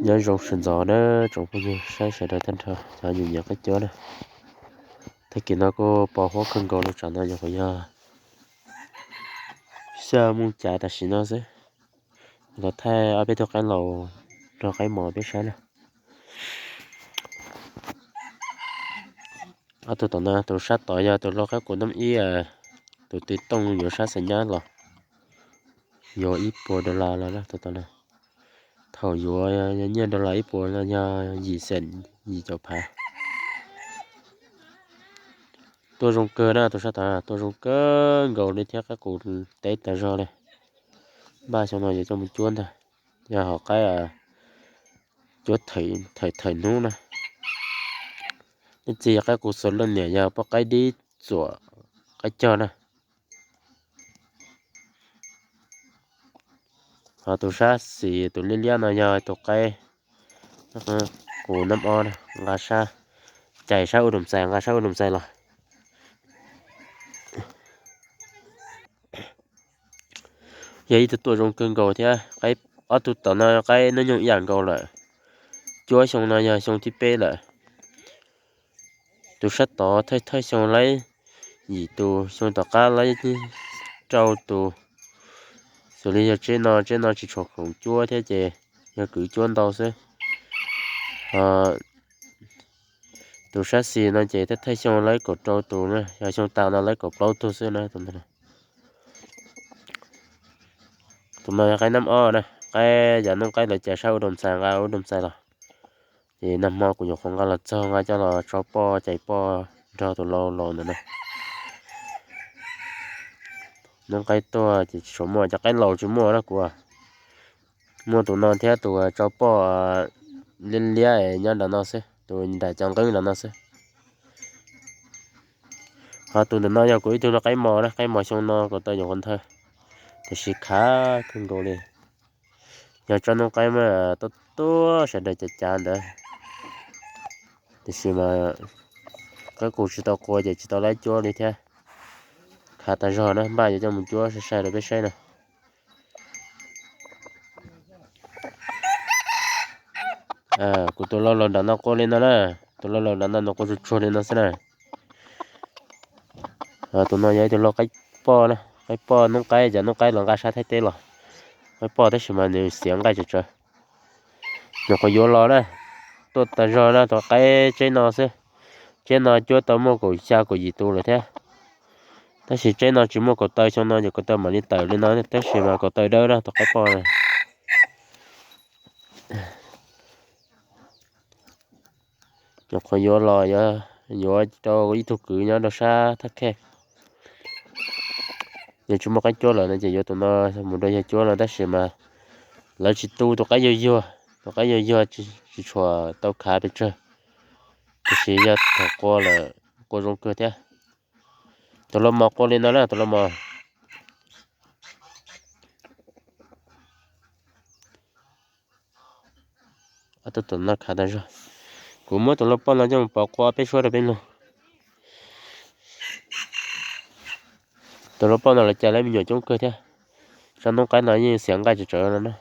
Nyob zoo sawv ntxov na tsoom phooj ywg saib sawv daws tag nrho cov nyiam nyiam qaib cuab na. Tag kis no kuj pos huab kawg nkaus li, tsam no nyuam qhuav yog xya moo cav tam sim no xwb. Los thaij ob peb tug qaib laus nrog qaib mos peb saib na. Ob tug tom no, tus sab tod yog tus lau qaib qus nab ib, tus tw tooj yuav sab xav nyab los yuav ib puas dollar los na tus tom no. Thaum yuav nyiaj dollar ib puas no yog yim xees yim caum phav. Tuaj zoo kawg na, tus sab tod tuaj zoo kawg nkaus li thiab qaib qus teb tas zog li. Npaj xyoo no yuav coj mus cuab ntag, yog hom qaib cuab thawm thawm hnub na. Ib txhia qaib qus xos laj niam yog poj qaib dib txuam qaib cog na. Ho tus sab xis tus liab liab no yog tus qaib qus nab ob, nqa sab, cais sab ub dum xais, nqa sab ub dum xais los. Yog ib tug tuaj zoo kawg nkaus thiab. Ob tug tom no qaib hnub nyoog ib yam nkaus lawm. Cuab xyoo no yog xyoo thib peb lawm. Tus sab tod thawj thawj xyoo laib yim tus, xyoo tom qab laib rau tus. Xws li yog tsheb no, tsheb no tsis tshua khoom cuab thiab ces yog kwv cuab ntau xwb. Tus sab xis no ces thawj thawj xyoo laib kaum rau tus na, yog xyoo tas no laib kaum plaub tug xwb na. Tus no yog qaib nab ob na, qaib yav noob qaib lawv cais sab ub dum xais, nqa ub dum xais los. Ces nag hmo kuv nyuam qhuav nqa los txog, nqa coj los tso poj cais poj nrog tus lau laus ntawm no. Noob qaib tuaj ces tsis tshua muaj, cov qaib laus tsis muaj na kuv. Muaj tus no thiab tus tso poj liab liab nyob nram no xwb, tus nram cov nqeeb nram no xwb. Ho tus ntawm no yog kuv ib tug lau qaib mos na, qaib mos xyoo no kuv tau nyuam qhuav nthawv, tiam sis khav kawg nkaus li. Yog tsob noob qaib mas tuaj tuaj sawv daws cav cav ntawd, tiam sis mas qaib qus tsis tau qua ces tsis tau laib cuab li thiab. Khav tas zog na, npaj yuav coj mus cuab sai sai rau peb saib na. Kuv tus lau laus nram no qua li no na, tus lau laus nram no nws qua tsuag tsuag li no xwb na. Tus no yog ib tug lau qaib poj na, qaib poj noob qaib, cov noob qaib los nqa sab Thaib teb los. Qaib poj tab sis mas nws xiav nqaij tsawv tsawv. Nyuam qhuav yuav los na, tuaj tas zog na, tus qaib tsheb no xwb. Tsheb no cuab tau muaj kaum xya kaum yim tus lawm thiab. Tab sis tsheb no tsis muaj kaum taw, xyoo no ces kaum taw mam li tawm li no, tab sis mas kaum taw dawb na tus qaib poj na. Nyuam qhuav yuav los, yuav rau ib tug kwv nyob rau sab Thaj Khej. Yog tsis muaj qaib cuab lawm no ces yuav tus no mus rau yawg cuab no, tab sis mas lawv tsis tu tus qaib yuag yuag, tus qaib yuag yuag tsis tshua tau khav pes tsawg, tiam sis yog thaum qua lawm qua zoo kawg thiab. Tus lau mos qua li no na, tus lau mos. Tus no khav tas zog. Kuv muab tus lau poj no coj mus pov qua peb suab rau peb mloog. Tus lau poj no lawv cais lawv me nyuam coob kawg thiab. Tsob noob qaib no yeej xiav nqaij tsawv tsawv no na.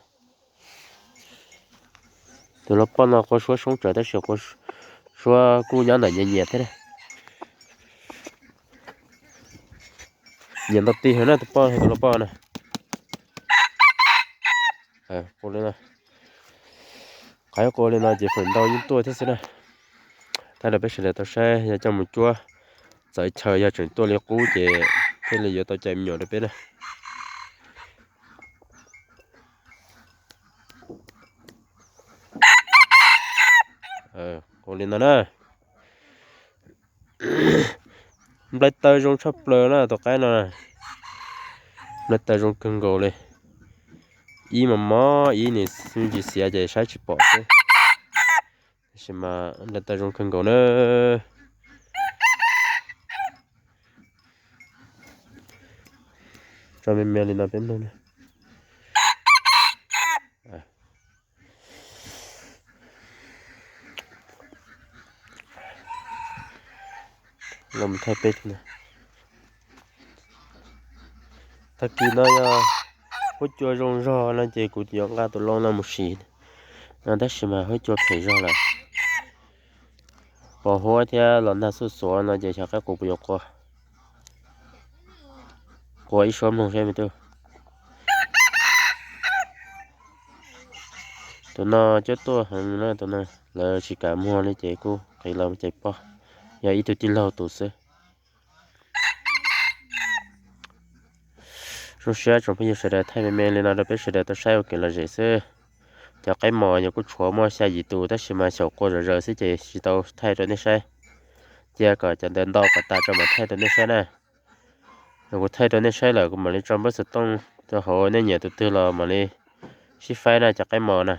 Tus lau poj no qua suab soob tsawv tab sis qua suab kuj nyob ntawm nyias nyias thiab. Nyiam ntau ti heev na tus poj, tus lau poj na. Qua li no, qhov qua li no ces feem ntau yeej tuaj thiab xwb na. Thaij rau peb sawv daws tau saib, yog coj mus cuab txawv chaw, yog tseem tuaj li qub ces thiaj li yuav tau cais me nyuam rau peb na. Qua li no na. Nplai taw zoo tshaj plaws na tus qaib no. Nplai taw zoo kawg nkaus li. Ib mos mos ib nim xwb tsis xiav ces saib tsis pom xwb. Tab sis mas nplai taw zoo kawg nkaus na. Tso me me li no peb mloog na. Los thaij peb, tag kis no yog huab cua zoo zog no ces kuv yuav nqa tus lau no mus sim. No tab sis mas huab cua phem zog lawm. Pos huab thiab los nag xuj xuav no ces xyov qaib qus puas yuav qua. Qua ib suab mloog seb me tub. Tus no cuab tuaj heev na, tus no lawv tsis kam muag li ces kuj qiv los ces poj, yog ib tug tij laug tus xwb. Zoo siab tsoom phooj ywg sawv daws thaij me me li no rau peb sawv daws tau saib ua kev lom zem xwb. Cov qaib mos yog kuj tshuav muaj xya yim tus tab sis mas xyaum qua zom zaws xwb ces tsis tau thaij rau nej saib. Cia kom cov ntawd ntau kom tas tso mam thaij rau nej saib na. Yog kuv thaij rau nej saib lawm kuv mam li tso npawb xov tooj rau hauv, nej nyiam tus twg los mam li sib faib na cov qaib mos na.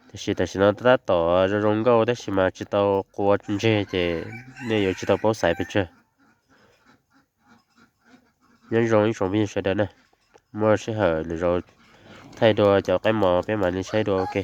Tiam sis tam sim no tab tom zoo zoo nkauj tab sis mas tsis tau qua tseg ces nej yuav tsis tau paub xaiv pes tsawg. Nyob zoo ib tsoom phooj ywg sawv daws na, muaj sij hawm lwm zaus thaij dua cov qaib mos peb mam li saib dua ua ke.